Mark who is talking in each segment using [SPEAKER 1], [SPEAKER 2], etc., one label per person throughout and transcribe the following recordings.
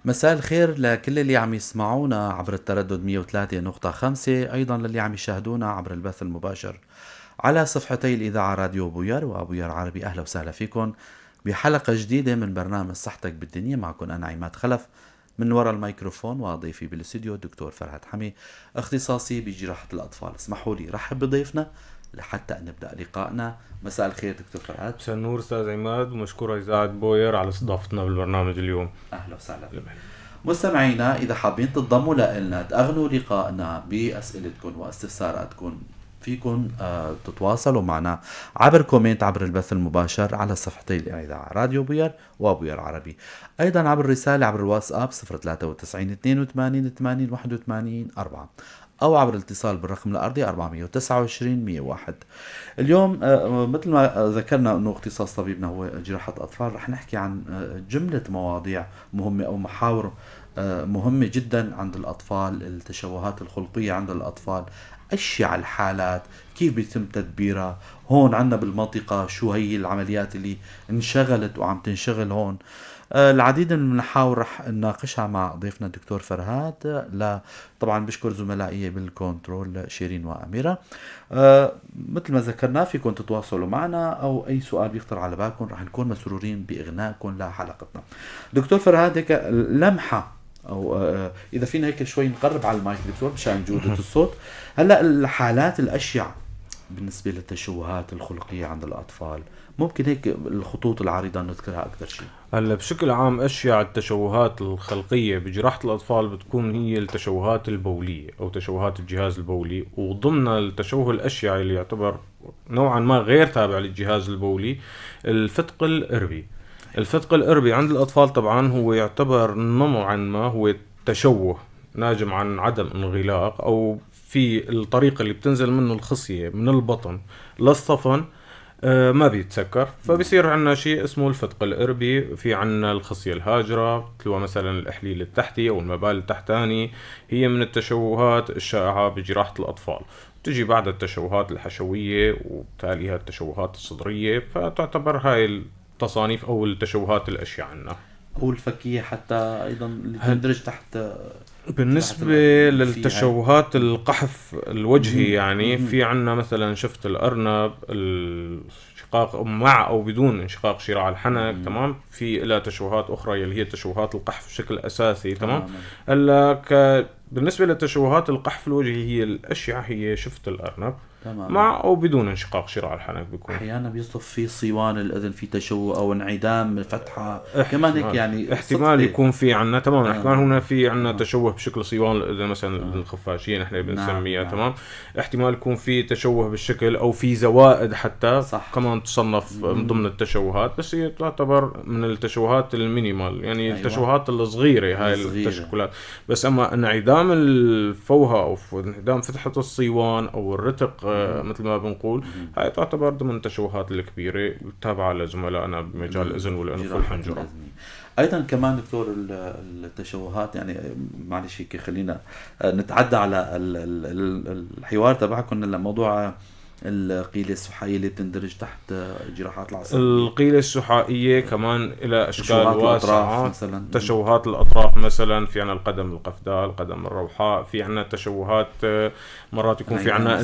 [SPEAKER 1] مساء الخير لكل اللي عم يسمعونا عبر التردد 103.5، أيضا للي عم يشاهدونا عبر البث المباشر على صفحتي الإذاعة راديو بوير وبوير عربي. أهلا وسهلا فيكم بحلقة جديدة من برنامج صحتك بالدنيا. معكم أنا عماد خلف من وراء الميكروفون، وضيفي بالاستديو الدكتور فرهاد حمي، اختصاصي بجراحة الأطفال. اسمحوا لي رحب بضيفنا لحتى نبدأ لقائنا. مساء الخير دكتور فرهاد.
[SPEAKER 2] مساء النور أستاذ عماد، ومشكورة إذاعة بوير على استضافتنا بالبرنامج اليوم.
[SPEAKER 1] أهلا وسهلا. مستمعينا، إذا حابين تنضموا لنا تأغنوا لقائنا بأسئلتكم واستفساراتكم، فيكم تتواصلوا معنا عبر comment عبر البث المباشر على صفحتي الإذاعة راديو بوير وبوير عربي، أيضا عبر الرسالة عبر الواتساب 093 82 80 81 4، أو عبر الاتصال بالرقم الأرضي 429 101. اليوم مثل ما ذكرنا أنه اختصاص طبيبنا هو جراحة أطفال، رح نحكي عن جملة مواضيع مهمة أو محاور مهمة جدا عند الأطفال، التشوهات الخلقية عند الأطفال، أشيع الحالات، كيف بيتم تدبيرها هون عندنا بالمنطقة، شو هي العمليات اللي انشغلت وعم تنشغل هون. العديد من المحاور رح نناقشها مع ضيفنا الدكتور فرهاد. لا طبعا بشكر زملائي بالكنترول شيرين وأميرة. مثل ما ذكرنا فيكم تتواصلوا معنا أو أي سؤال بيخطر على بالكم، رح نكون مسرورين بإغنائكم لحلقتنا. دكتور فرهاد، هيك لمحة أو إذا فينا هيك شوي نقرب على المايك دكتور مشان جودة الصوت. هلأ الحالات الأشيع بالنسبة للتشوهات الخلقية عند الأطفال، ممكن هيك الخطوط العريضة نذكرها أكثر شيء؟
[SPEAKER 2] هلا بشكل عام أشيع التشوهات الخلقية بجراحة الأطفال بتكون هي التشوهات البولية أو تشوهات الجهاز البولي، وضمن التشوه الأشيع اللي يعتبر نوعا ما غير تابع للجهاز البولي الفتق الإربي. الفتق الإربي عند الأطفال طبعا هو يعتبر نوعا ما هو تشوه ناجم عن عدم انغلاق أو في الطريقة اللي بتنزل منه الخصية من البطن للصفن ما بيتسكر، فبصير عندنا شيء اسمه الفتق الإربي. في عندنا الخصية الهاجرة مثل مثلا الإحليل التحتي أو المبال التحتاني، هي من التشوهات الشائعة بجراحة الأطفال. تجي بعد التشوهات الحشوية وبالتالي التشوهات الصدرية، فتعتبر هاي التصانيف أو التشوهات الأشياء عندنا.
[SPEAKER 1] أو الفكية حتى أيضا اللي تندرج تحت.
[SPEAKER 2] بالنسبة للتشوهات القحف الوجهي يعني في عنا مثلا شفت الأرنب، الانشقاق مع أو بدون انشقاق شراع الحنك، تمام. في لها تشوهات أخرى اللي هي تشوهات القحف بشكل أساسي، تمام. هلا بالنسبة للتشوهات القحف الوجهي هي الأشياء هي شفت الأرنب، تمام، مع أو بدون انشقاق شراع الحنك. بيكون
[SPEAKER 1] أحيانا بيصف في صيوان الأذن في تشوه أو انعدام فتحة كمان هيك، يعني
[SPEAKER 2] احتمال يكون في عنا، تمام، احتمال هنا في عنا تشوه بشكل صيوان الأذن مثلا الخفاشية نحن بنسميها، تمام. احتمال يكون في تشوه بالشكل أو في زوائد حتى، صح، كمان تصنف من ضمن التشوهات، بس هي تعتبر من التشوهات ال minimal، يعني أيوة. التشوهات الصغيرة هاي التشكلات. بس أما انعدام الفوهة أو انعدام فتحة الصيوان أو الرتق مثل ما بنقول، هاي تعتبر ضمن التشوهات الكبيرة التابعة لزملائنا بمجال الأذن والأنف والحنجرة.
[SPEAKER 1] أيضا كمان دكتور التشوهات، يعني معلش هيك خلينا نتعدى على الحوار تبعكم لموضوع القيلة السحائية اللي بتندرج تحت جراحات العصب.
[SPEAKER 2] القيلة السحائية كمان إلى أشكال واسعة، مثلا تشوهات الأطراف، مثلا في عنا القدم القفداء، القدم الروحاء، في عنا تشوهات مرات يكون في عنا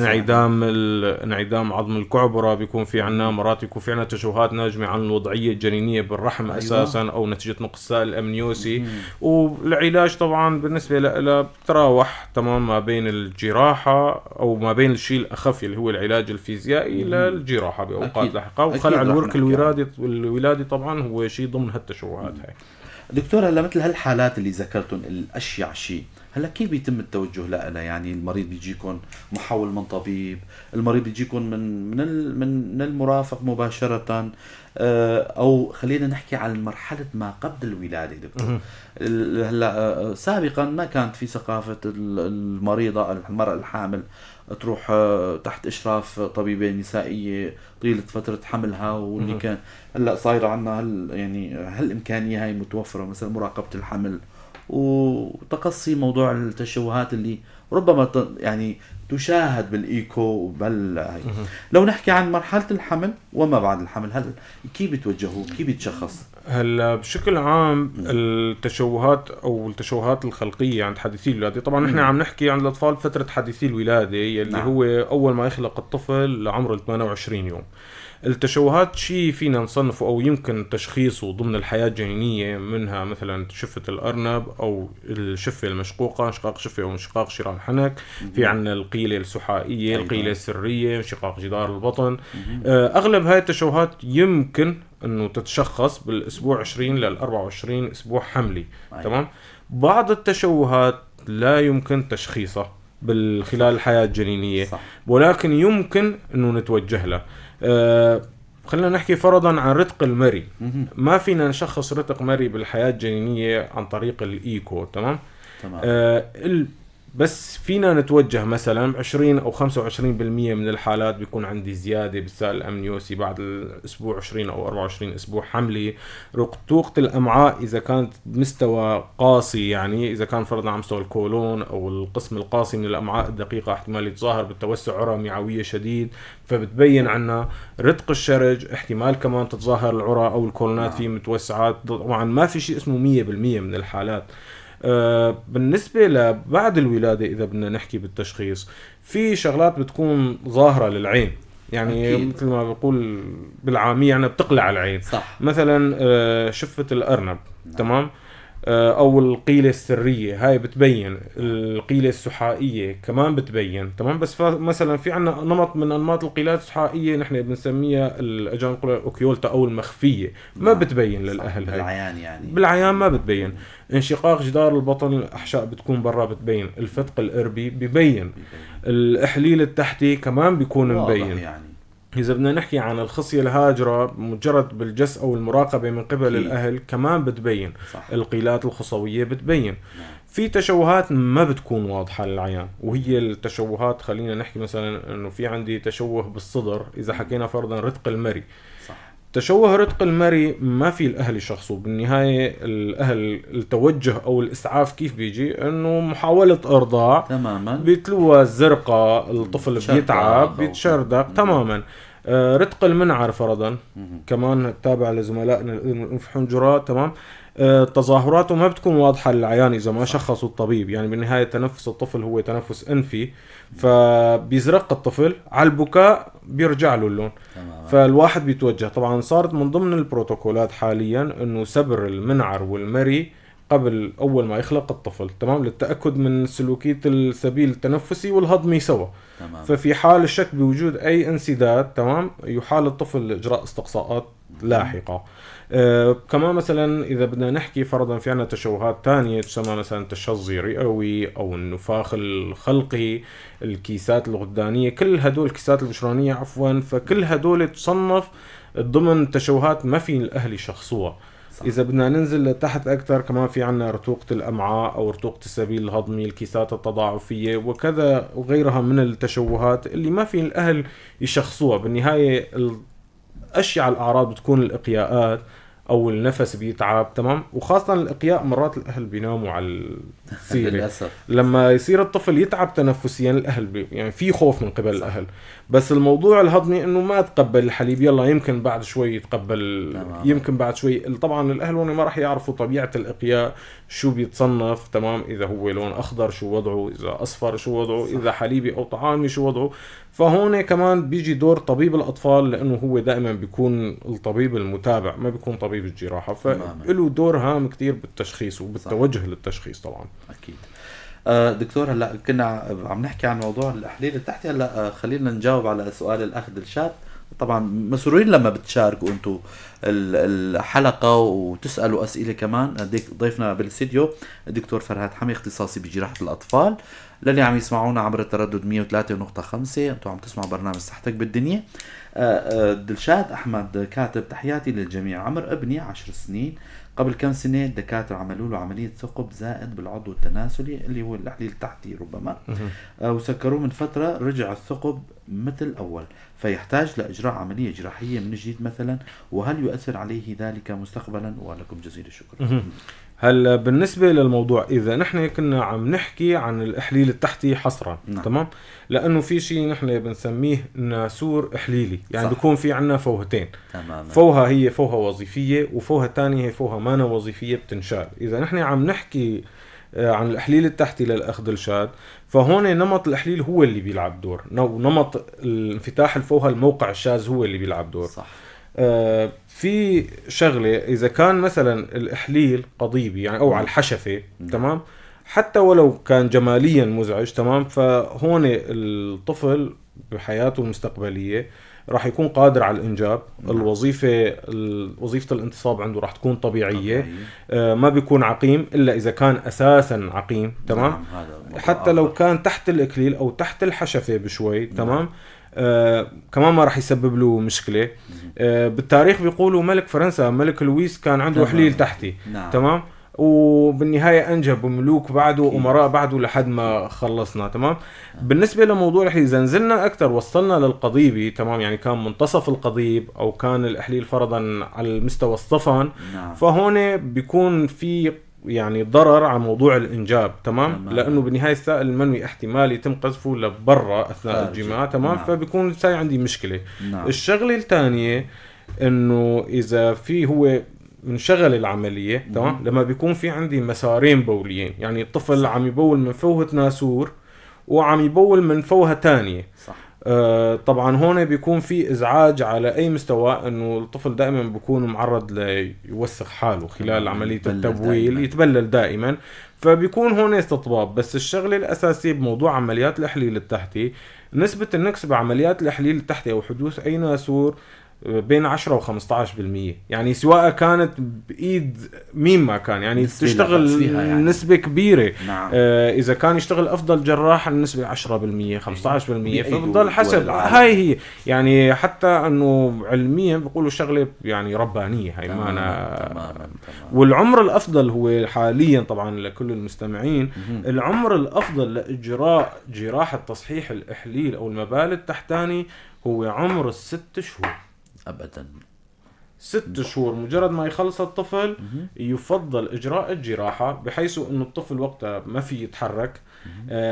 [SPEAKER 2] انعدام عظم الكعبرة، بيكون في عنا مرات يكون في عنا تشوهات ناجمة عن الوضعية الجنينية بالرحم، أيوة، أساسا أو نتيجة نقص سائل الأمنيوسي. والعلاج طبعا بالنسبة لها بتراوح، تمام، ما بين الجراحة أو ما بين الشيء الأخف اللي هو العلاج الفيزيائي للجراحة بأوقات لاحقة، وخلع الورك الولادي طبعا هو شيء ضمن هالتشوهات هاي.
[SPEAKER 1] دكتور، هلا مثل هالحالات اللي ذكرتهم الأشيع شيء، هلا كيف بيتم التوجه لها؟ يعني المريض بيجيكم محول من طبيب، المريض بيجيكم من من من المرافق مباشرة، او خلينا نحكي عن مرحلة ما قبل الولادة دكتور. هلا سابقا ما كانت في ثقافة المريضة المرأة الحامل تروح تحت اشراف طبيبة نسائية طيلة فترة حملها، واللي كان هلا صايرة عندنا يعني هالامكانية هاي متوفرة، مثلا مراقبة الحمل وتقصي موضوع موضوع التشوهات اللي ربما يعني تشاهد بالايكو وبال هي. لو نحكي عن مرحلة الحمل وما بعد الحمل، هل كيف بتوجهوا، كيف بيتشخص؟
[SPEAKER 2] هلا بشكل عام التشوهات او التشوهات الخلقية عند حديثي الولادة، طبعا نحن عم نحكي عند الاطفال فترة حديثي الولادة يلي هو اول ما يخلق الطفل لعمره 28 يوم. التشوهات شيء فينا نصنفه او يمكن تشخيصه ضمن الحياة الجنينيه، منها مثلا شفه الارنب او الشفه المشقوقه، انشقاق شفه او انشقاق شراء الحنك، في عندنا القيله السحائيه، القيله السرية، انشقاق جدار البطن. اغلب هاي التشوهات يمكن انه تتشخص بالاسبوع 20 لل 24 اسبوع حملي. تمام. بعض التشوهات لا يمكن تشخيصها خلال الحياة الجنينيه. ولكن يمكن انه نتوجه لها. خلينا نحكي فرضا عن رتق المري. ما فينا نشخص رتق مري بالحياة الجنينية عن طريق الإيكو. تمام. بس فينا نتوجه مثلا 20 أو 25% من الحالات بيكون عندي زيادة بالسائل الأمنيوسي بعد الأسبوع 20 أو 24 أسبوع حملي. رتوقة الأمعاء إذا كانت بمستوى قاسي، يعني إذا كان فرضا على مستوى الكولون أو القسم القاسي من الأمعاء الدقيقة احتمال يتظاهر بالتوسع عرى معوية شديد، فبتبين عنا رتق الشرج، احتمال كمان تتظاهر العرى أو الكولونات فيه متوسعات. طبعا ما في شيء اسمه 100% من الحالات. بالنسبة لبعد الولادة إذا بدنا نحكي بالتشخيص، في شغلات بتكون ظاهرة للعين، يعني أكيد. مثل ما بقول بالعامية يعني بتقلع العين.
[SPEAKER 1] صح.
[SPEAKER 2] مثلا شفة الأرنب. تمام. أو القيلة السرية هاي بتبين، القيلة السحائية كمان بتبين. تمام. بس مثلا في عنا نمط من أنماط القيلات السحائية نحن بنسميها الأجانب أوكيولتا أو المخفية، ما بتبين للأهل. هاي
[SPEAKER 1] بالعيان، يعني
[SPEAKER 2] بالعيان ما بتبين. انشقاق جدار البطن الأحشاء بتكون برا بتبين، الفتق الإربي ببين، الإحليل التحتي كمان بيكون مبين.
[SPEAKER 1] يعني
[SPEAKER 2] إذا بدنا نحكي عن الخصية الهاجرة مجرد بالجس أو المراقبة من قبل الأهل كمان بتبين.
[SPEAKER 1] صح.
[SPEAKER 2] القيلات الخصوية بتبين. في تشوهات ما بتكون واضحة للعيان، وهي التشوهات خلينا نحكي مثلا إنه في عندي تشوه بالصدر، إذا حكينا فرضا رتق المري.
[SPEAKER 1] صح.
[SPEAKER 2] تشوه رتق المري ما في الأهل يشخصوا، بالنهاية الأهل التوجه أو الإسعاف كيف بيجي إنه محاولة إرضاع.
[SPEAKER 1] تماما.
[SPEAKER 2] بيتلوى الزرقاء، الطفل بيتعب بيتشردق. تماما. رتق المنعر فرضا كمان تابع لزملائنا الحنجرة. تمام. تظاهراته ما بتكون واضحة للعيان إذا ما شخصوا الطبيب، يعني بالنهاية تنفس الطفل هو تنفس أنفي، فبيزرق الطفل على البكاء بيرجع له اللون.
[SPEAKER 1] تمام.
[SPEAKER 2] فالواحد بيتوجه. طبعا صارت من ضمن البروتوكولات حاليا إنه سبر المنعر والمري قبل أول ما يخلق الطفل. تمام. للتأكد من سلوكية السبيل التنفسي والهضمي سوا.
[SPEAKER 1] تمام.
[SPEAKER 2] ففي حال الشك بوجود أي انسداد، تمام، يحال الطفل لإجراء استقصاءات لاحقة. كمان مثلا إذا بدنا نحكي فرضا في عنا تشوهات تانية تسمى مثلا تشظي رئوي أو النفاخ الخلقي، الكيسات الغدانية، كل هدول الكيسات البشرانية عفوا، فكل هدول تصنف ضمن تشوهات ما في الأهل يشخصوها.
[SPEAKER 1] صح.
[SPEAKER 2] إذا بدنا ننزل لتحت أكثر كمان في عنا رتوقة الأمعاء أو رتوقة السبيل الهضمي، الكيسات التضاعفية وكذا وغيرها من التشوهات اللي ما في الأهل يشخصوها. بالنهاية أشيع الأعراض بتكون الإقياءات أو النفس بيتعب. تمام. وخاصة الإقياء مرات الأهل بيناموا على السيرة.
[SPEAKER 1] للأسف.
[SPEAKER 2] لما يصير الطفل يتعب تنفسيا الأهل يعني في خوف من قبل
[SPEAKER 1] صح.
[SPEAKER 2] الأهل. بس الموضوع الهضمي إنه ما تقبل الحليب، يلا يمكن بعد شوي يتقبل.
[SPEAKER 1] تمام.
[SPEAKER 2] يمكن بعد شوي. طبعا الأهل هون ما راح يعرفوا طبيعة الإقياء شو بيتصنف. تمام. إذا هو لون أخضر شو وضعه، إذا أصفر شو وضعه،
[SPEAKER 1] صح.
[SPEAKER 2] إذا حليبي أو طعامي شو وضعه. فهون كمان بيجي دور طبيب الأطفال، لأنه هو دائما بيكون الطبيب المتابع، ما بيكون طبيب الجراحة، فله دور هام كتير بالتشخيص وبالتوجه للتشخيص طبعا.
[SPEAKER 1] أكيد. دكتور، هلا كنا عم نحكي عن موضوع الإحليل التحتي، هلا خلينا نجاوب على سؤال الأخ دلشاد. طبعا مسرورين لما بتشاركوا انتم الحلقة وتسألوا أسئلة كمان. ضيفنا بالاستديو الدكتور فرهاد حمي، اختصاصي بجراحة الأطفال. للي عم يسمعونا عبر التردد 103.5، انتم عم تسمعوا برنامج صحتك بالدنيا. دلشاد أحمد كاتب: تحياتي للجميع، عمر ابني 10 سنين، قبل كم سنة الدكاترة عملوا له عملية ثقب زائد بالعضو التناسلي اللي هو الإحليل التحتي ربما، وسكروه من فترة، رجع الثقب مثل أول، فيحتاج لإجراء عملية جراحية من جديد مثلا، وهل يؤثر عليه ذلك مستقبلا؟ ولكم جزيل الشكر.
[SPEAKER 2] هلا بالنسبة للموضوع اذا نحن كنا عم نحكي عن الاحليل التحتي حصرا،
[SPEAKER 1] نعم.
[SPEAKER 2] تمام؟ لانه في شيء نحن بنسميه ناسور احليلي، يعني
[SPEAKER 1] صح.
[SPEAKER 2] بيكون في عنا فوهتين.
[SPEAKER 1] تماما.
[SPEAKER 2] فوهة هي فوهة وظيفية وفوهة تانية هي فوهة مانا وظيفية بتنشال. إذا نحن عم نحكي عن الإحليل التحتي للأخ دلشاد، فهون نمط الإحليل هو اللي بيلعب دور، نمط الانفتاح الفوهة الموقع الشاذ هو اللي بيلعب دور.
[SPEAKER 1] صح.
[SPEAKER 2] في شغلة إذا كان مثلا الإحليل قضيبي يعني أو على الحشفة، تمام، حتى ولو كان جماليا مزعج، تمام، فهون الطفل بحياته المستقبلية راح يكون قادر على الإنجاب. وظيفة الانتصاب عنده راح تكون طبيعية. ما بيكون عقيم إلا إذا كان أساسا عقيم، تمام؟
[SPEAKER 1] نعم، هذا موضوع
[SPEAKER 2] حتى لو
[SPEAKER 1] آخر.
[SPEAKER 2] كان تحت الإكليل أو تحت الحشفة بشوي، تمام؟ كمان ما راح يسبب له مشكلة. بالتاريخ بيقولوا ملك فرنسا ملك لويس كان عنده إحليل تحتي، تمام؟ وبالنهاية أنجب ملوك بعده وأمراء بعده لحد ما خلصنا، تمام؟ بالنسبة لموضوع الإحليل إذا نزلنا أكثر وصلنا للقضيبي، تمام، يعني كان منتصف القضيب أو كان الإحليل فرضا على المستوى الصفن، فهون بيكون في يعني ضرر على موضوع الإنجاب، تمام؟ لأنه بالنهاية السائل المنوي احتمال يتم قذفه لبرا أثناء الجماع، تمام؟ فبيكون صار عندي مشكلة. الشغلة الثانية إنه إذا في هو انشغل العملية، تمام؟ لما بيكون في عندي مسارين بوليين، يعني الطفل عم يبول من فوهة ناسور وعم يبول من فوهة تانية. طبعا هون بيكون في ازعاج على اي مستوى، انه الطفل دائما بيكون معرض ليوسخ حاله خلال عملية التبويل، يتبلل دائما، فبيكون هون استطباب. بس الشغلة الأساسية بموضوع عمليات الإحليل التحتي، نسبة النكس بعمليات الإحليل التحتي أو حدوث أي ناسور بين 10 و 15%، يعني سواء كانت بإيد مين ما كان، يعني
[SPEAKER 1] نسبة
[SPEAKER 2] تشتغل
[SPEAKER 1] لا بأس فيها يعني.
[SPEAKER 2] نسبة كبيرة. إذا كان يشتغل أفضل جراح النسبة 10%، 15%،
[SPEAKER 1] بأي
[SPEAKER 2] فبتضل
[SPEAKER 1] دول
[SPEAKER 2] حسب.
[SPEAKER 1] العالم.
[SPEAKER 2] هاي هي يعني حتى إنه علميا بيقولوا شغلة يعني ربانية هاي، ما أنا
[SPEAKER 1] تمام.
[SPEAKER 2] والعمر الأفضل هو حاليا طبعا لكل المستمعين، العمر الأفضل لإجراء جراحة تصحيح الإحليل أو المبال التحتاني هو عمر ال6 شهور.
[SPEAKER 1] أبداً.
[SPEAKER 2] 6 شهور مجرد ما يخلص الطفل يفضل إجراء الجراحة، بحيث إنه الطفل وقتها ما في يتحرك،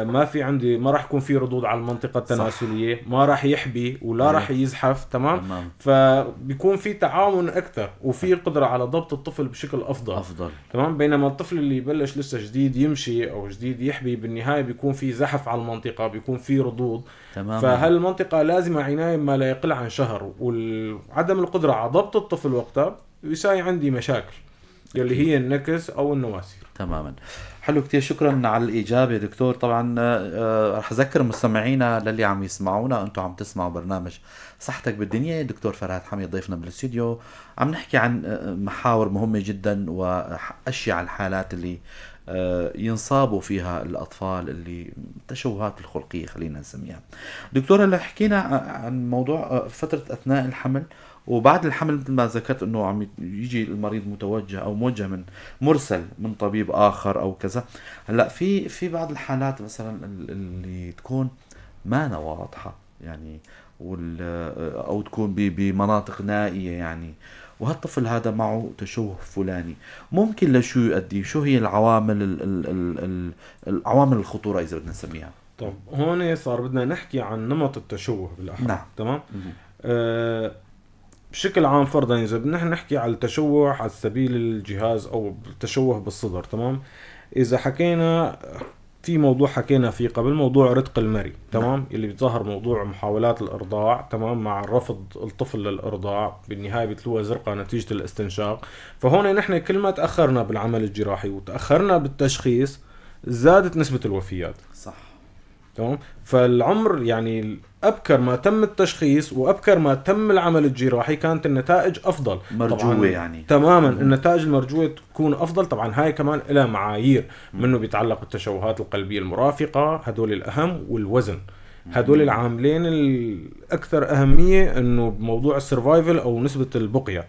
[SPEAKER 2] ما في عندي، ما راح يكون في ردود على المنطقة التناسلية، ما راح يحبي ولا راح يزحف، تمام؟ فبيكون في تعاون أكثر وفي قدرة على ضبط الطفل بشكل أفضل. تمام؟ بينما الطفل اللي يبلش لسه جديد يمشي أو جديد يحبي، بالنهاية بيكون في زحف على المنطقة، بيكون في ردود. فهالمنطقة لازم عناية ما لا يقل عن شهر، وعدم القدرة على ضبط الطفل وقتها بيساوي عندي مشاكل يلي هي النكس أو النواسير.
[SPEAKER 1] تماما. حلو كتير، شكرا على الإجابة دكتور. طبعا، رح أذكر مستمعينا للي عم يسمعونا، أنتم عم تسمعوا برنامج صحتك بالدنيا، دكتور فرهاد حميد ضيفنا بالاستوديو، عم نحكي عن محاور مهمة جدا وأشياء الحالات اللي ينصابوا فيها الأطفال اللي التشوهات الخلقية خلينا نسميها. دكتور، هلا حكينا عن موضوع فترة أثناء الحمل وبعد الحمل، مثل ما ذكرت انه عم يجي المريض متوجه او موجه من مرسل من طبيب اخر او كذا. هلا في بعض الحالات مثلا اللي تكون ما واضحه يعني، او تكون بمناطق نائيه يعني، وهالطفل هذا معه تشوه فلاني، ممكن لشو يؤدي؟ شو هي العوامل العوامل الخطوره اذا بدنا نسميها؟
[SPEAKER 2] طب هون صار بدنا نحكي عن نمط التشوه بالاحرى. تمام؟ بشكل عام فرضا اذا بدنا نحكي على التشوه على سبيل الجهاز او التشوه بالصدر، تمام؟ اذا حكينا في موضوع حكينا فيه قبل، موضوع رتق المري، تمام؟ اللي بيتظاهر موضوع محاولات الارضاع، تمام، مع رفض الطفل للارضاع، بالنهايه بيتلوها زرقاء نتيجه الاستنشاق. فهون نحن كل ما تاخرنا بالعمل الجراحي وتاخرنا بالتشخيص زادت نسبه الوفيات. تمام؟ فالعمر يعني أبكر ما تم التشخيص وأبكر ما تم العمل الجراحي كانت النتائج أفضل.
[SPEAKER 1] مرجوة
[SPEAKER 2] طبعاً
[SPEAKER 1] يعني.
[SPEAKER 2] تماما، النتائج المرجوة تكون أفضل. طبعا هاي كمان لها معايير، منه بيتعلق بالتشوهات القلبية المرافقة، هدول الأهم، والوزن، هدول العاملين الأكثر أهمية إنه بموضوع السرفايفل أو نسبة البقية.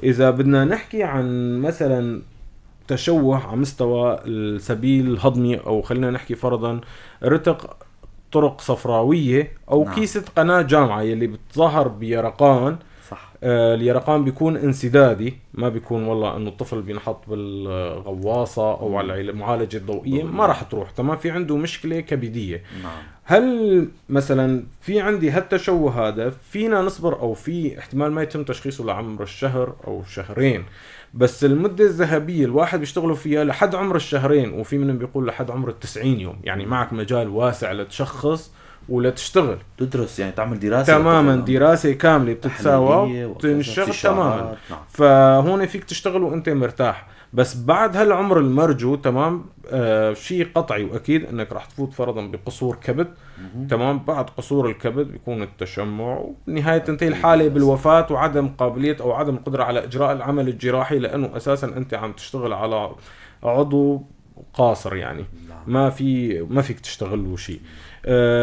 [SPEAKER 2] إذا بدنا نحكي عن مثلا تشوه على مستوى السبيل الهضمي، أو خلينا نحكي فرضا رتق طرق صفراوية أو كيسة قناة جامعة يلي بتظهر بيرقان،
[SPEAKER 1] صح.
[SPEAKER 2] اليرقان بيكون انسدادي، ما بيكون والله انه الطفل بينحط بالغواصه او على المعالجة الضوئية ما راح تروح. تمام، في عنده مشكلة كبديه.
[SPEAKER 1] نعم.
[SPEAKER 2] هل مثلا في عندي هالتشوه هذا فينا نصبر او في احتمال ما يتم تشخيصه لعمر الشهر او شهرين، بس المدة الذهبية الواحد بيشتغلوا فيها لحد عمر الشهرين، وفي منهم بيقول لحد عمر 90 يوم، يعني معك مجال واسع لتشخص ولتشتغل،
[SPEAKER 1] تدرس، يعني تعمل دراسة
[SPEAKER 2] تماما، دراسة كاملة بتتساوى وتنشغل تماما.
[SPEAKER 1] نعم.
[SPEAKER 2] فهون فيك تشتغل وانت مرتاح، بس بعد هالعمر المرجو تمام شيء قطعي واكيد انك راح تفوت فرضا بقصور كبد. تمام، بعد قصور الكبد بيكون التشمع، ونهاية تنتهي الحالة بالوفاة وعدم قابلية او عدم القدرة على اجراء العمل الجراحي، لانه اساسا انت عم تشتغل على عضو قاصر، يعني ما فيك تشتغل له شيء.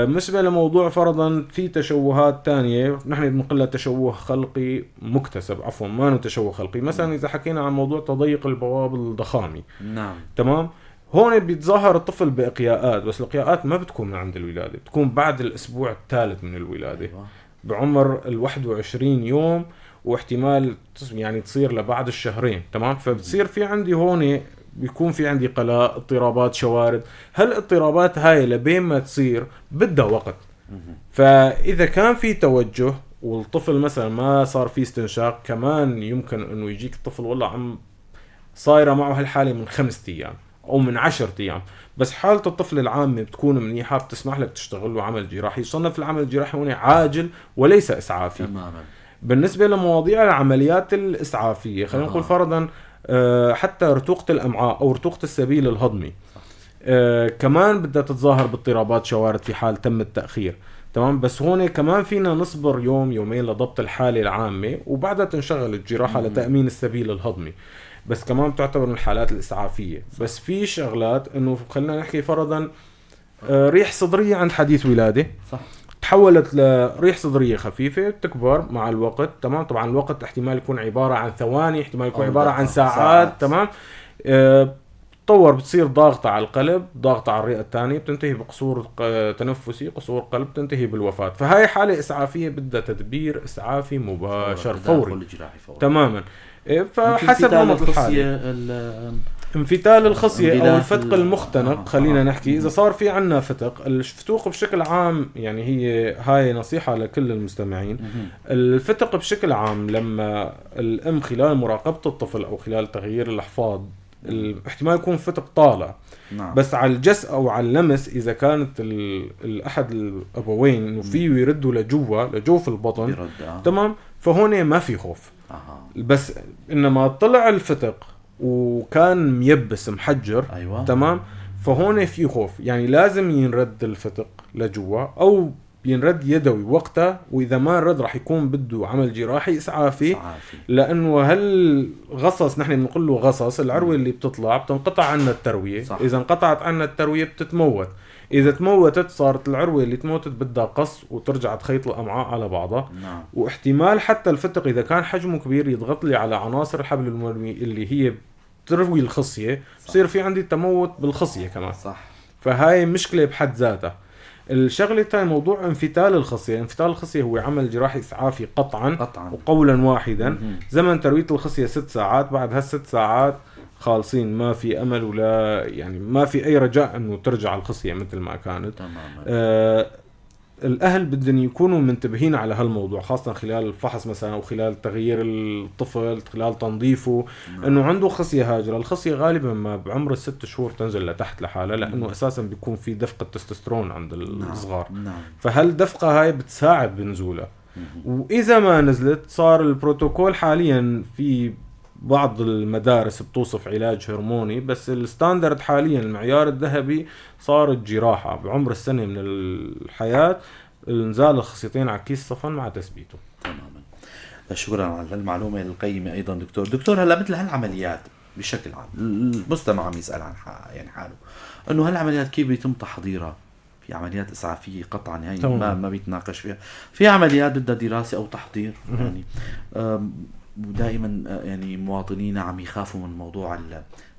[SPEAKER 2] بالنسبة لموضوع فرضا في تشوهات تانية نحن بنقول تشوه خلقي مكتسب، عفوا ما تشوه خلقي، مثلا إذا حكينا عن موضوع تضيق البواب الضخامي.
[SPEAKER 1] نعم.
[SPEAKER 2] تمام، هون بيتظاهر الطفل بإقياءات، بس الإقياءات ما بتكون من عند الولادة، بتكون بعد الأسبوع الثالث من الولادة.
[SPEAKER 1] أيوة.
[SPEAKER 2] بعمر 21 يوم، واحتمال يعني تصير لبعد الشهرين. تمام، فبتصير في عندي هون بيكون في عندي قلق، اضطرابات شوارد. هالاضطرابات هاي لبين ما تصير بدها وقت. فإذا كان في توجه والطفل مثلا ما صار فيه استنشاق، كمان يمكن انه يجيك الطفل والله عم صايرة معه هالحالة من 5 أيام او من 10 أيام، بس حالة الطفل العامة بتكون منيحة، بتسمح لك تشتغل له عمل جراحي. يصنف العمل الجراحي هنا عاجل وليس إسعافي.
[SPEAKER 1] تماما.
[SPEAKER 2] بالنسبة لمواضيع العمليات الإسعافية، خلينا نقول فرضا حتى رتوقة الأمعاء أو رتوقة السبيل الهضمي كمان بدها تتظاهر باضطرابات شوارد في حال تم التأخير. تمام، بس هون كمان فينا نصبر يوم يومين لضبط الحالة العامة، وبعدها تنشغل الجراحة لتأمين السبيل الهضمي، بس كمان بتعتبر من الحالات الإسعافية. بس في شغلات إنه خلينا نحكي فرضا ريح صدرية عند حديث ولادة.
[SPEAKER 1] صح.
[SPEAKER 2] تحولت لريح صدرية خفيفة بتكبر مع الوقت. تمام، طبعا الوقت احتمال يكون عبارة عن ثواني، احتمال يكون عبارة عن ساعات. تمام، تطور بتصير ضاغطة على القلب، ضاغطة على الرئة الثانية، بتنتهي بقصور تنفسي، قصور قلب، بتنتهي بالوفاة. فهاي حالة إسعافية بدها تدبير إسعافي مباشر فوري. تماما. فحسب نمط الحالة، انفتال الخصية أو الفتق المختنق، خلينا نحكي إذا صار في عنا فتق، الفتوق بشكل عام، يعني هي هاي نصيحة لكل المستمعين، الفتق بشكل عام لما الأم خلال مراقبة الطفل أو خلال تغيير الأحفاض احتمال يكون فتق طالع.
[SPEAKER 1] نعم.
[SPEAKER 2] بس على الجس أو على اللمس إذا كانت الأحد الأبوين إنه فيه يردوا لجوا لجوف البطن. تمام، فهون ما في خوف. بس إنما طلع الفتق وكان ميبس محجر.
[SPEAKER 1] أيوة.
[SPEAKER 2] تمام، فهون في خوف، يعني لازم ينرد الفتق لجوا او ينرد يدوي وقتها، واذا ما نرد راح يكون بده عمل جراحي اسعافي. لانه هالغصص نحن بنقول له غصص العروة اللي بتطلع بتنقطع عنا التروية.
[SPEAKER 1] صح.
[SPEAKER 2] اذا انقطعت عنا التروية بتتموت، اذا تموتت صارت العروة اللي تموتت بدها قص وترجع تخيط الامعاء على بعضها.
[SPEAKER 1] نعم.
[SPEAKER 2] واحتمال حتى الفتق اذا كان حجمه كبير يضغط لي على عناصر الحبل المرمي اللي هي تروي الخصية، بصير في عندي تموت بالخصية كمان.
[SPEAKER 1] صح.
[SPEAKER 2] فهاي مشكلة بحد ذاتها. الشغلة الثانية موضوع انفتال الخصية. انفتال الخصية هو عمل جراحي إسعافي قطعا وقولا واحدا. زمن تروية الخصية 6 ساعات، بعد هال6 ساعات خالصين، ما في أمل ولا يعني ما في أي رجاء أنه ترجع الخصية مثل ما كانت.
[SPEAKER 1] تماما.
[SPEAKER 2] الأهل بدهم يكونوا منتبهين على هالموضوع، خاصة خلال الفحص مثلا أو خلال تغيير الطفل، خلال تنظيفه.
[SPEAKER 1] نعم.
[SPEAKER 2] أنه عنده خصية هاجرة. الخصية غالبا ما بعمر 6 شهور تنزل لتحت لحالها، لأنه أساسا بيكون في دفقة تستوستيرون عند الصغار.
[SPEAKER 1] نعم.
[SPEAKER 2] فهالدفقة هاي بتساعد بنزولها. وإذا ما نزلت صار البروتوكول حاليا في بعض المدارس بتوصف علاج هرموني، بس ال standard حاليا المعيار الذهبي صار الجراحة بعمر السنة من الحياة، انزال الخصيتين على كيس صفن مع تثبيته.
[SPEAKER 1] تماما. شكرا على المعلومة القيمة أيضا دكتور. دكتور، هلا مثل هالعمليات بشكل عام المستمع عم يسأل عن يعني حاله إنه هالعمليات كيف بيتم تحضيرها؟ في عمليات إسعافية قطعا هي ما بيتناقش فيها، في عمليات بدها دراسة أو تحضير يعني. ودائما يعني مواطنينا عم يخافوا من موضوع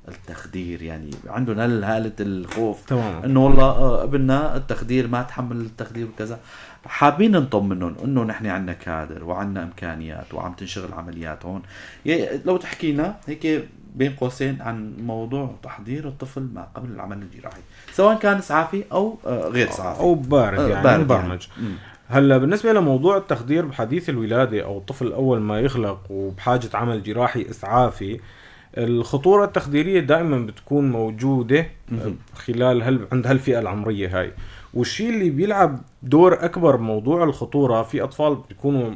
[SPEAKER 1] التخدير، يعني عندهم هالة الخوف
[SPEAKER 2] تماما
[SPEAKER 1] انه والله ابننا التخدير ما تحمل التخدير وكذا. حابين نطمنهم انه نحن عندنا كادر وعندنا امكانيات وعم تنشغل عمليات هون. لو تحكينا هيك بين قوسين عن موضوع تحضير الطفل ما قبل العمل الجراحي، سواء كان اسعافي او غير اسعافي
[SPEAKER 2] او بارد، يعني
[SPEAKER 1] بارد
[SPEAKER 2] مبرمج
[SPEAKER 1] يعني.
[SPEAKER 2] هلا بالنسبة لموضوع التخدير بحديث الولادة او الطفل اول ما يخلق وبحاجة عمل جراحي اسعافي، الخطورة التخديريه دائما بتكون موجودة خلال عند هالفئه العمرية هاي. والشيء اللي بيلعب دور اكبر بموضوع الخطورة، في اطفال بيكونوا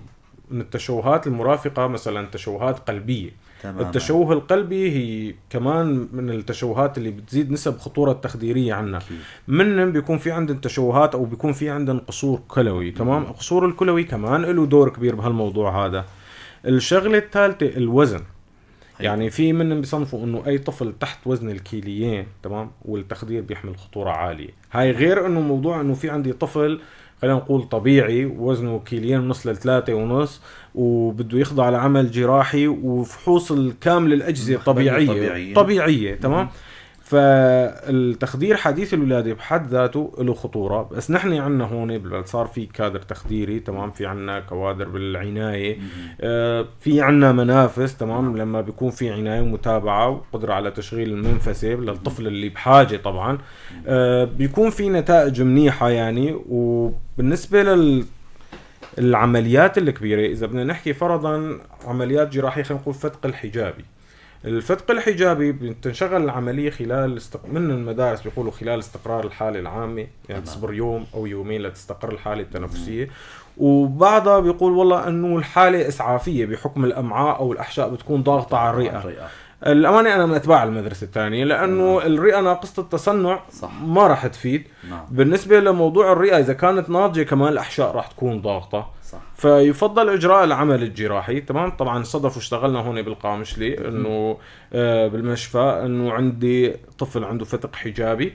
[SPEAKER 2] من التشوهات المرافقة مثلا تشوهات قلبية.
[SPEAKER 1] تماما.
[SPEAKER 2] التشوه القلبي هي كمان من التشوهات اللي بتزيد نسب خطورة التخديرية عنا. من بيكون في عندن تشوهات أو بيكون في عندن قصور كلوي، تمام. القصور الكلوي كمان له دور كبير بهالموضوع هذا. الشغلة الثالثة الوزن. يعني في منهم بيصنفوا انه اي طفل تحت وزن الكيليين، تمام، والتخدير بيحمل خطورة عالية. هاي غير انه موضوع انه في عندي طفل خلينا نقول طبيعي وزنه 2.5 ل 3.5 وبده يخضع لعمل جراحي وفحوص الكامل الأجهزة طبيعية، تمام. فالتخدير حديث الولادة بحد ذاته له خطورة، بس نحن عنا هون بالبلد صار في كادر تخديري، تمام، في عنا كوادر بالعناية، في عنا منافس، تمام، لما بيكون في عناية ومتابعة وقدرة على تشغيل المنفسة للطفل اللي بحاجة طبعا، بيكون في نتائج منيحة يعني. وبالنسبة للعمليات الكبيرة، إذا بدنا نحكي فرضا عمليات جراحية، خلينا نقول فتق الحجابي. الفتق الحجابي بتنشغل العملية خلال من المدارس بيقولوا خلال استقرار الحالة العامة، يعني تصبر يوم أو يومين لتستقر الحالة التنفسية. وبعضها بيقول والله أنه الحالة إسعافية بحكم الأمعاء أو الأحشاء بتكون ضاغطة على الرئة. الأمانة أنا من أتباع المدرسة الثانية، لأنه الرئة ناقصة التصنع،
[SPEAKER 1] صح،
[SPEAKER 2] ما راح تفيد.
[SPEAKER 1] نعم.
[SPEAKER 2] بالنسبة لموضوع الرئة إذا كانت ناضجة كمان الأحشاء راح تكون ضاغطة،
[SPEAKER 1] صح.
[SPEAKER 2] فيفضل إجراء العمل الجراحي، تمام. طبعا صدف واشتغلنا هون بالقامشلي إنه بالمشفى إنه عندي طفل عنده فتق حجابي،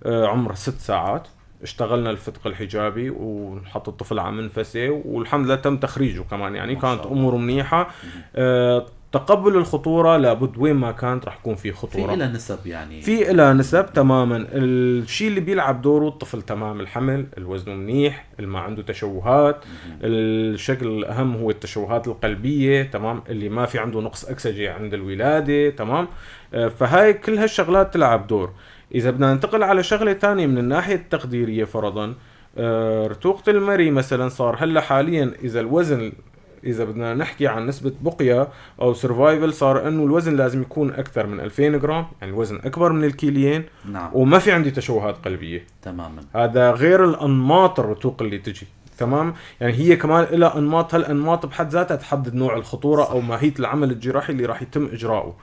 [SPEAKER 2] عمره 6 ساعات، اشتغلنا الفتق الحجابي ونحط الطفل على منفسه والحمد لله تم تخريجه كمان، يعني كانت أموره منيحة. تقبل الخطورة لابد، وين ما كانت رح يكون في خطورة،
[SPEAKER 1] في إلها نسب، يعني
[SPEAKER 2] في إلها نسب تماما. الشيء اللي بيلعب دوره الطفل تمام الحمل، الوزن منيح، اللي ما عنده تشوهات، الشكل الأهم هو التشوهات القلبية، تمام، اللي ما في عنده نقص أكسجة عند الولادة، تمام. فهاي كل هالشغلات تلعب دور. إذا بدنا ننتقل على شغلة تانية من الناحية التقديرية، فرضا رتوقة المري مثلا، صار هلا حاليا إذا الوزن، إذا بدنا نحكي عن نسبة بقية أو survival، صار إنه الوزن لازم يكون أكثر من 2000 جرام، يعني الوزن أكبر من الكيليين،
[SPEAKER 1] نعم،
[SPEAKER 2] وما في عندي تشوهات قلبية
[SPEAKER 1] تماما.
[SPEAKER 2] هذا غير الأنماط الرتوق اللي تجي، تمام، يعني هي كمان لها أنماط، هالأنماط بحد ذاتها تحدد نوع الخطورة،
[SPEAKER 1] صح،
[SPEAKER 2] أو ماهية العمل الجراحي اللي راح يتم إجراؤه.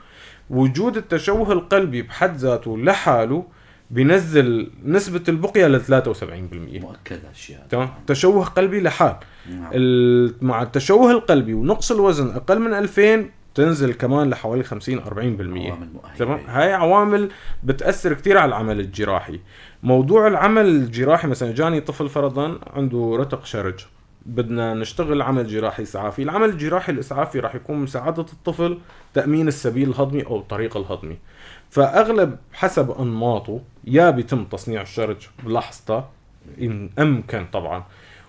[SPEAKER 2] وجود التشوه القلبي بحد ذاته لحاله بينزل نسبة البقية ل 73%.
[SPEAKER 1] مؤكد هالشيء.
[SPEAKER 2] تمام، تشوه قلبي لحال.
[SPEAKER 1] نعم.
[SPEAKER 2] مع التشوه القلبي ونقص الوزن أقل من 2000 تنزل كمان لحوالي 50-40%. تمام، هاي عوامل بتأثر كتير على العمل الجراحي. موضوع العمل الجراحي مثلا جاني طفل فرضا عنده رتق شرج، بدنا نشتغل عمل جراحي إسعافي. العمل الجراحي الإسعافي راح يكون مساعدة الطفل تأمين السبيل الهضمي أو الطريق الهضمي. فأغلب حسب أنماطه يا بيتم تصنيع الشرج بلحظته إن أمكن طبعا،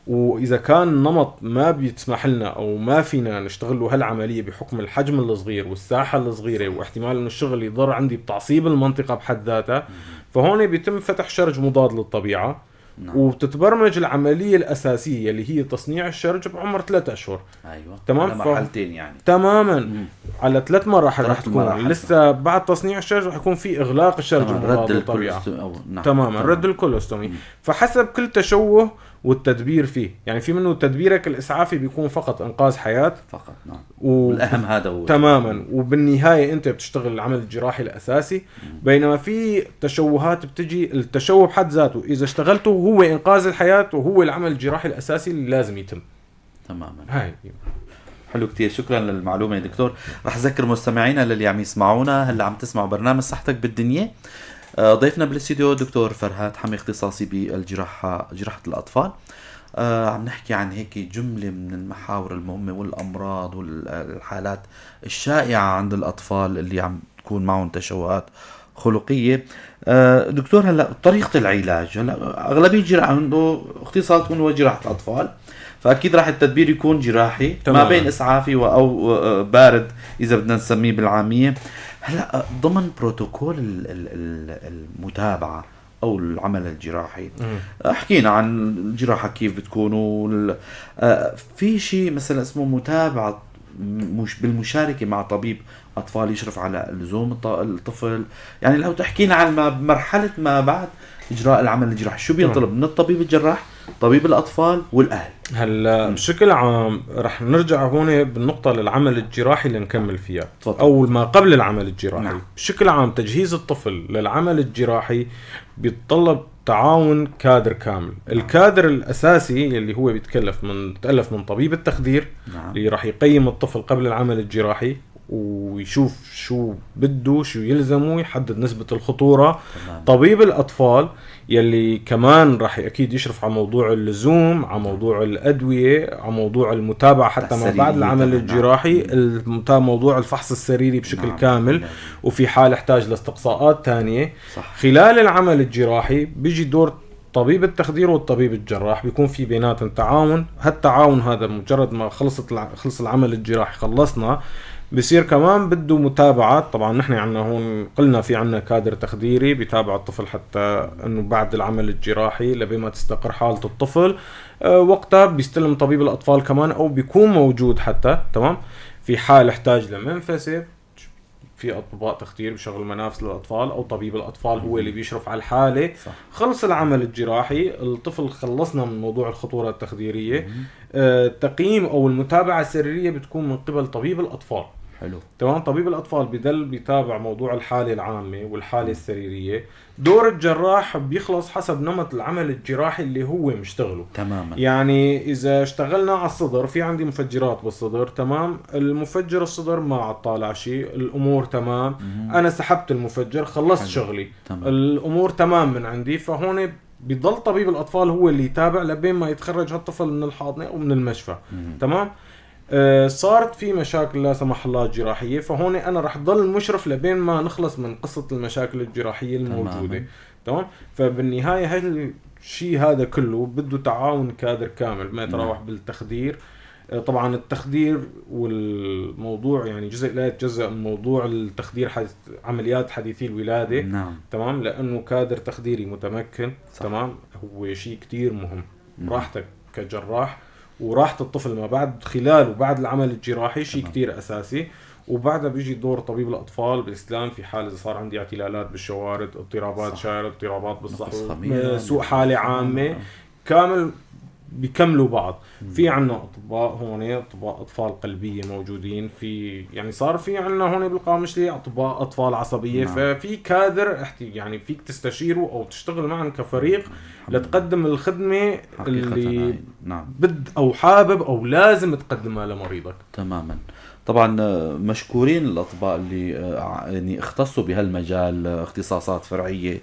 [SPEAKER 2] وإذا كان نمط ما بيتسمح لنا أو ما فينا نشتغله هالعملية بحكم الحجم الصغير والساحة الصغيرة واحتمال إنه الشغل يضر عندي بتعصيب المنطقة بحد ذاتها، فهون بيتم فتح شرج مضاد للطبيعة.
[SPEAKER 1] نعم.
[SPEAKER 2] وبتتبرمج العملية الأساسية اللي هي تصنيع الشرج بعمر 3 أشهر.
[SPEAKER 1] أيوة.
[SPEAKER 2] تمام،
[SPEAKER 1] على مرحلتين يعني.
[SPEAKER 2] تماما. على 3 مراحل رح تكون. لسه بعد تصنيع الشرج رح يكون في إغلاق الشرج المضاد للطبيعة.
[SPEAKER 1] نعم.
[SPEAKER 2] تماما. رد ال colostomy. فحسب كل تشوه والتدبير فيه، يعني في منه تدبيرك الإسعافي بيكون فقط إنقاذ حياة
[SPEAKER 1] فقط. نعم. والأهم هذا هو.
[SPEAKER 2] تماما. وبالنهاية أنت بتشتغل العمل الجراحي الأساسي. بينما في تشوهات بتجي التشوه بحد ذاته إذا اشتغلته هو إنقاذ الحياة وهو العمل الجراحي الأساسي اللي لازم يتم.
[SPEAKER 1] تماما.
[SPEAKER 2] هاي
[SPEAKER 1] حلو كتير، شكرا للمعلومة يا دكتور. رح أذكر مستمعينا للي عم يسمعونا هلا عم تسمعوا برنامج صحتك بالدنيا. ضيفنا بالاستديو دكتور فرهاد حمي، اختصاصي بالجراحة، جراحة الأطفال. عم نحكي عن هيك جملة من المحاور المهمة والأمراض والحالات الشائعة عند الأطفال اللي عم تكون معهم تشوهات خلقية. دكتور، هلا طريقه العلاج، هلا اغلبية جراحه عنده اختصاص تكون هو جراحه الاطفال، فاكيد راح التدبير يكون جراحي. تمام. ما بين اسعافي او بارد اذا بدنا نسميه بالعامية. هلا ضمن بروتوكول المتابعة او العمل الجراحي، حكينا عن الجراحة كيف بتكون، في شيء مثلا اسمه متابعه مش بالمشاركة مع طبيب اطفال يشرف على لزوم الطفل؟ يعني لو تحكينا عن مرحلة ما بعد اجراء العمل الجراحي، شو بينطلب من الطبيب الجراح، طبيب الاطفال والاهل؟
[SPEAKER 2] هلا بشكل عام رح نرجع هون بالنقطة للعمل الجراحي اللي نكمل فيها. تفضل. او ما قبل العمل الجراحي. نعم. بشكل عام تجهيز الطفل للعمل الجراحي بيتطلب تعاون كادر كامل. نعم. الكادر الاساسي اللي هو بيتألف من طبيب التخدير. نعم. اللي راح يقيم الطفل قبل العمل الجراحي ويشوف شو بده، شو يلزمه، يحدد نسبة الخطورة. تمام. طبيب الأطفال يلي كمان راح أكيد يشرف على موضوع اللزوم، على موضوع الأدوية، على موضوع المتابعة حتى ما بعد العمل الجراحي، موضوع الفحص السريري بشكل نعم. كامل. نعم. وفي حال احتاج لاستقصاءات تانية. صح. خلال العمل الجراحي بيجي دور طبيب التخدير والطبيب الجراح، بيكون في بيناتهم تعاون. هالتعاون هذا مجرد ما خلص العمل الجراحي، خلصنا، بصير كمان بده متابعة. طبعا نحن عندنا هون قلنا في عندنا كادر تخديري بيتابع الطفل حتى انه بعد العمل الجراحي لبما تستقر حالة الطفل. وقتها بيستلم طبيب الاطفال كمان او بيكون موجود حتى. تمام. في حال احتاج لمنفسة، في اطباء تخدير بشغل منافس للاطفال او طبيب الاطفال هو اللي بيشرف على الحالة. صح. خلص العمل الجراحي، الطفل خلصنا من موضوع الخطورة التخديريه. التقييم او المتابعة السريرية بتكون من قبل طبيب الاطفال. حلو. تمام. طبيب الاطفال بدل بيتابع موضوع الحالة العامة والحالة السريرية. دور الجراح بيخلص حسب نمط العمل الجراحي اللي هو مشتغله. تماما. يعني اذا اشتغلنا على الصدر، في عندي مفجرات بالصدر، تمام، المفجر الصدر ما عطالع شيء، الامور تمام. انا سحبت المفجر، خلصت. حلو. شغلي. تمام. الامور تمام من عندي. فهون بيضل طبيب الاطفال هو اللي يتابع لبين ما يتخرج هالطفل من الحاضنة او من المشفى. تمام. صارت في مشاكل لا سمح الله جراحية، فهون انا رح ضل مشرف لبين ما نخلص من قصة المشاكل الجراحية الموجودة. تمام. فبالنهاية هالشيء هذا كله بده تعاون كادر كامل، ما يتراوح بالتخدير. طبعا التخدير والموضوع يعني جزء لا يتجزأ من موضوع التخدير عمليات حديثي الولادة. نعم. تمام. لانه كادر تخديري متمكن. صح. تمام، هو شيء كتير مهم. راحتك كجراح وراحة الطفل ما بعد خلال وبعد العمل الجراحي شيء كتير أساسي. وبعدها بيجي دور طبيب الأطفال بالإسلام في حال إذا صار عندي اعتلالات بالشوارد، اضطرابات شارد، اضطرابات بالصحو، سوء حالة عامة، كامل بيكملوا بعض. في عنا أطباء هون، أطباء أطفال قلبية موجودين، في يعني صار في عنا هون بالقامشلي أطباء أطفال عصبية. نعم. ففي كادر يعني فيك تستشيره أو تشتغل معهم كفريق لتقدم الخدمة اللي نعم. بد أو حابب أو لازم تقدمها لمريضك.
[SPEAKER 1] تماما. طبعا مشكورين الأطباء اللي يعني اختصوا بهالمجال، اختصاصات فرعية،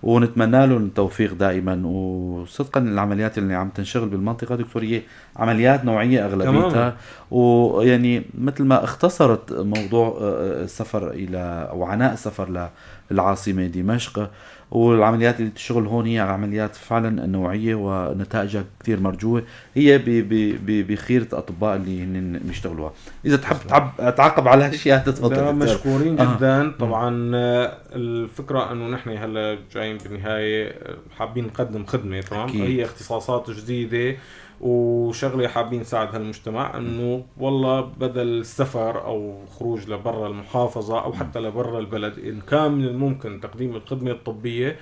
[SPEAKER 1] ونتمنى لهم التوفيق دائما. وصدقا العمليات اللي عم تنشغل بالمنطقة دكتور هي عمليات نوعية أغلبيتها، ويعني مثل ما اختصرت موضوع السفر إلى أو عناء السفر للعاصمة دمشق، والعمليات اللي تشتغل هون هي عمليات فعلا نوعية ونتائجها كثير مرجوة، هي بخيرة الأطباء اللي هن بيشتغلوها. إذا تحب تعقب على هالشيء تفضل.
[SPEAKER 2] مشكورين جدا. طبعا الفكرة أنه نحن هلا جايين بالنهاية حابين نقدم خدمة، تمام، هي اختصاصات جديدة وشغله حابين نساعد هالمجتمع انه والله بدل السفر او خروج لبرا المحافظة او حتى لبرا البلد، ان كان من الممكن تقديم الخدمة الطبية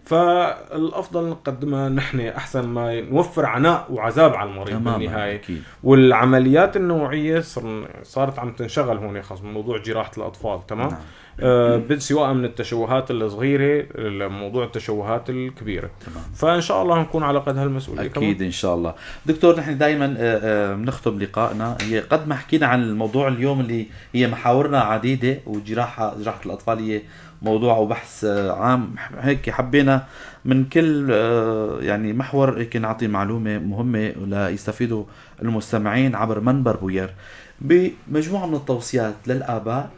[SPEAKER 2] فالافضل نقدمها نحن احسن ما نوفر عناء وعذاب على المريض بالنهاية. أكيد. والعمليات النوعية صارت عم تنشغل هون خاص موضوع جراحه الاطفال، تمام. نعم. سواء من التشوهات الصغيرة لموضوع التشوهات الكبيرة. تمام. فان شاء الله نكون على قد هالمسؤوليه.
[SPEAKER 1] اكيد كمان. ان شاء الله. دكتور نحن دائما بنختم لقائنا، هي قد ما حكينا عن الموضوع اليوم اللي هي محاورنا عديدة، وجراحه جراحه الاطفال هي موضوع وبحث عام، هيك حبينا من كل يعني محور هيك نعطي معلومة مهمة ليستفيدوا المستمعين عبر منبر بوير بمجموعه من التوصيات للاباء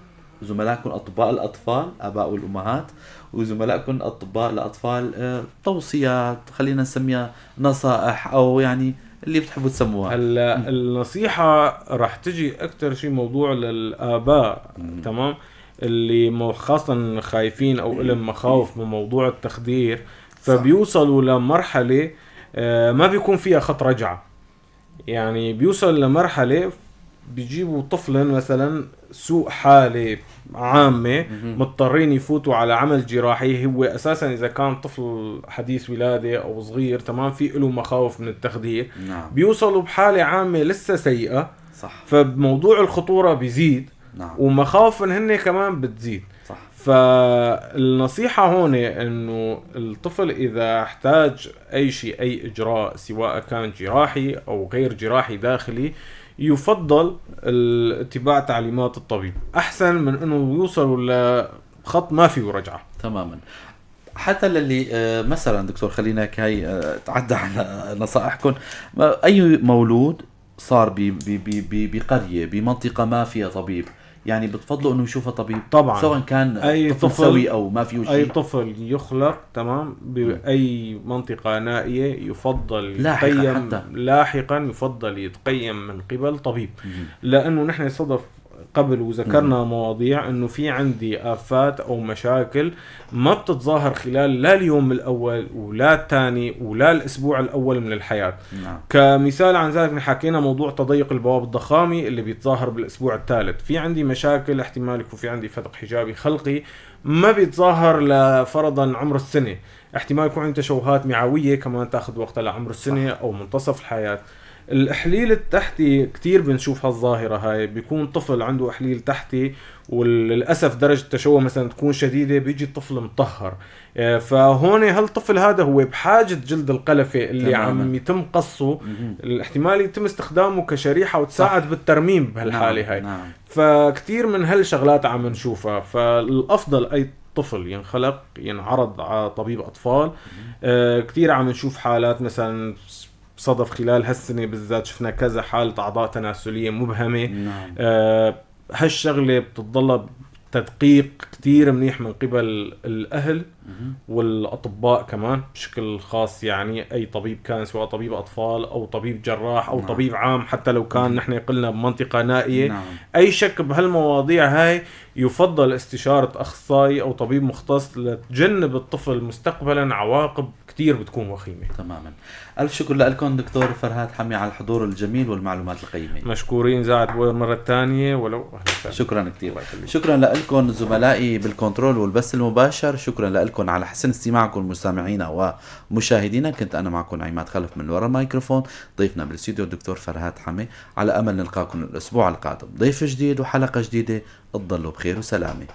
[SPEAKER 1] زملائكم اطباء الاطفال، اباء والامهات، وزملائكم اطباء الاطفال، توصيات، خلينا نسميها نصائح او يعني اللي بتحبوا تسموها.
[SPEAKER 2] هلا النصيحة رح تجي اكثر شيء موضوع للاباء، تمام، اللي خاصة خايفين او لهم مخاوف من موضوع التخدير، فبيوصلوا لمرحلة ما بيكون فيها خط رجعة. يعني بيوصل لمرحلة بيجيبوا طفلا مثلا سوء حالة عامة، مضطرين يفوتوا على عمل جراحي. هو أساسا إذا كان طفل حديث ولادة أو صغير، تمام، في له مخاوف من التخدير،
[SPEAKER 1] نعم.
[SPEAKER 2] بيوصلوا بحالة عامة لسه سيئة،
[SPEAKER 1] صح.
[SPEAKER 2] فبموضوع الخطورة بيزيد،
[SPEAKER 1] نعم.
[SPEAKER 2] ومخاوفن هن كمان بتزيد،
[SPEAKER 1] صح.
[SPEAKER 2] فالنصيحة هون انه الطفل اذا احتاج اي شيء، اي اجراء سواء كان جراحي او غير جراحي داخلي، يفضل اتباع تعليمات الطبيب احسن من انه يوصلوا لخط ما فيه رجعة.
[SPEAKER 1] تماما. حتى للي مثلا دكتور خلينا هاي تعدى على نصائحكم، اي مولود صار بقرية بمنطقة ما فيها طبيب، يعني بتفضلوا انه يشوفه طبيب
[SPEAKER 2] طبعا،
[SPEAKER 1] سواء كان
[SPEAKER 2] اي
[SPEAKER 1] طفل سوي او ما فيه شيء.
[SPEAKER 2] اي طفل يخلق، تمام، باي منطقة نائية يفضل
[SPEAKER 1] لاحقا
[SPEAKER 2] يتقيم،
[SPEAKER 1] حتى
[SPEAKER 2] لاحقا يفضل يتقيم من قبل طبيب، لانه نحن صدف قبل وذكرنا مواضيع انه في عندي افات او مشاكل ما بتتظاهر خلال لا اليوم الاول ولا الثاني ولا الاسبوع الاول من الحياة.
[SPEAKER 1] نعم.
[SPEAKER 2] كمثال عن ذلك حكينا موضوع تضيق البواب الضخامي اللي بيتظاهر بالاسبوع الثالث، في عندي مشاكل احتمال يكون في عندي فتق حجابي خلقي ما بيتظاهر لفرضا عمر السنة، احتمال يكون عندي تشوهات معوية كمان تاخذ وقتها لعمر السنة
[SPEAKER 1] صح.
[SPEAKER 2] او منتصف الحياة. الإحليل التحتي كتير بنشوف هالظاهرة هاي، بيكون طفل عنده إحليل تحتي وللأسف درجة التشوه مثلا تكون شديدة، بيجي الطفل مطهر، فهون هالطفل هذا هو بحاجة جلد القلفة اللي
[SPEAKER 1] تماماً.
[SPEAKER 2] عم يتم قصه، الاحتمال يتم استخدامه كشريحة وتساعد بالترميم بهالحالة
[SPEAKER 1] نعم.
[SPEAKER 2] هاي.
[SPEAKER 1] نعم.
[SPEAKER 2] فكتير من هالشغلات عم نشوفها، فالأفضل أي طفل ينخلق ينعرض على طبيب أطفال. كتير عم نشوف حالات مثلا صدف خلال هالسنة بالذات شفنا كذا حالة أعضاء تناسلية مبهمة.
[SPEAKER 1] نعم.
[SPEAKER 2] هالشغلة بتتطلب تدقيق كتير منيح من قبل الأهل والأطباء كمان بشكل خاص، يعني أي طبيب كان سواء طبيب أطفال أو طبيب جراح أو
[SPEAKER 1] نعم.
[SPEAKER 2] طبيب عام، حتى لو كان نحن قلنا بمنطقة نائية.
[SPEAKER 1] نعم.
[SPEAKER 2] أي شك بهالمواضيع هاي يفضل استشارة أخصائي أو طبيب مختص لتجنب الطفل مستقبلا عواقب كتير بتكون وخيمة.
[SPEAKER 1] تماما. ألف شكر لكم دكتور فرهاد حمي على الحضور الجميل والمعلومات القيمة.
[SPEAKER 2] مشكورين زعت بوير مرة ثانية ولو أهلا وسهلا.
[SPEAKER 1] شكرا كتير.
[SPEAKER 2] الله يخليك.
[SPEAKER 1] شكرا لكم زملائي بالكنترول والبث المباشر، شكرا لكم على حسن استماعكم مستمعينا ومشاهدينا. كنت أنا معكم عماد خلف من وراء الميكروفون، ضيفنا بالاستوديو الدكتور فرهاد حمي. على أمل نلقاكم الأسبوع القادم ضيف جديد وحلقة جديدة. تضلوا بخير وسلامة.